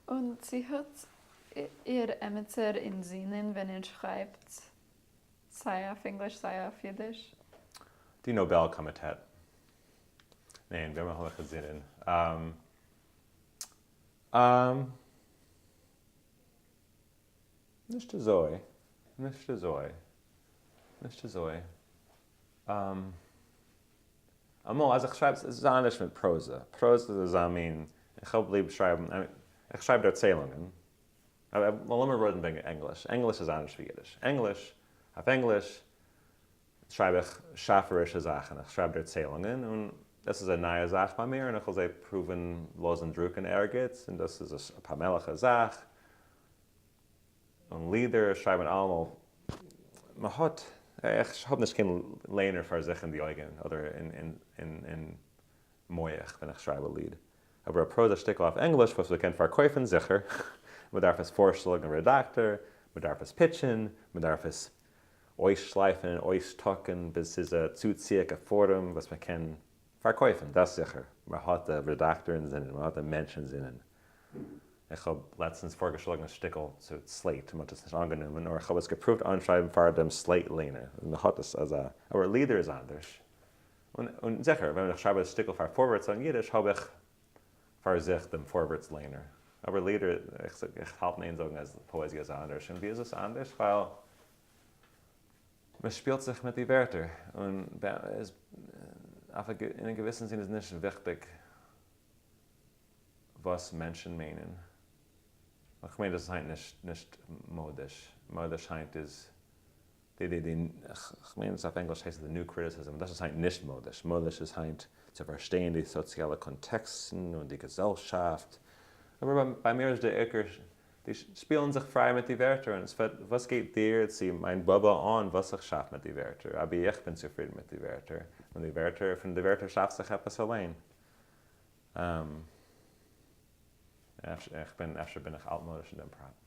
און צי האט איר עמיצער אין זינען ווען איר שרייבט סיי אויף ענגליש סיי אויף אידיש? די נאבעל קאמיטעט. ניין, וועמען האב איך אין זינען? נישט אזוי, נישט אזוי, נישט אזוי. אמאל אז איך שרייב, ס'איז אנדערש מיט פראזע, פראזע איז אזא מין, איך האב ליב שרייבן, איך שרייב דערציילונגען, לאמיר רעדן וועגן ענגליש, ענגליש איז אנדערש ווי אידיש, ענגליש, אויף ענגליש שרייב איך שאפערישע זאכן, איך שרייב דערציילונגען, און דאס איז א נייע זאך ביי מיר, און איך וויל זיי פרואוון לאזן דרוקן ערגעץ, און דאס איז א פאמעליכע זאך, און לידער שרייבן אלעמאל, מען האט, איך האב נישט קיין ליינער פאר זיך אין די אויגן אדער אין מח ווען איך שרייב א ליד, אבער א פראזע שטיקל אויף ענגליש וואס מען קען פארקויפן זיכער, מען דארף עס פארשלאגן רעדאקטאר, מען דארף עס pitch ן, מען דארף עס אויסשלייפן און אויסטאקן ביז ס'איז א צוציאיגע פארעם וואס מען קען פארקויפן, דאס זיכער, מען האט די רעדאקטאר אין זינען, מען האט די מענטש אין זינען. איך האב לעצטנס פארגעשלאגן א שטיקל צו Slate, מען האט עס נישט אנגענומען, נאר איך האב עס געפרואווט אנשרייבן פאר דעם Slate ליינער, און מען האט עס אזא, אבער לידער איז אנדערש. און זיכער, ווען איך שרייב א שטיקל פאר פארווערטס אין אידיש האב איך פאר זיך דעם פארווערטס ליינער. אבער לידער, איך האלט אין איין זאגן אז פאעזיע איז אנדערש, און ווי איז עס אנדערש? ווייל מען שפילט זיך מיט די ווערטער, און אין א געוויסן זין איז נישט וויכטיג וואס מענטשן מיינען. איך מיין דאס איז היינט נישט מאדיש, מאדיש היינט איז די די די, כ'מיין עס אויף ענגליש הייסט עס די New Criticism, דאס איז היינט נישט מאדיש, מאדיש איז היינט צו פארשטיין די סאציאלע קאנטעקסטן און די געזעלשאפט, אבער ביי מיר איז די עיקר די שפילן זיך פריי מיט די ווערטער און עס וועט וואס גייט דיר צו מיין באבע אן וואס איך שאף מיט די ווערטער, אבי איך בין צופרידן מיט די ווערטער, און די ווערטער, פון די ווערטער שאפט זיך עפעס אליין. איך בין, אפשר בין איך אלטמאדיש אין דעם פרט.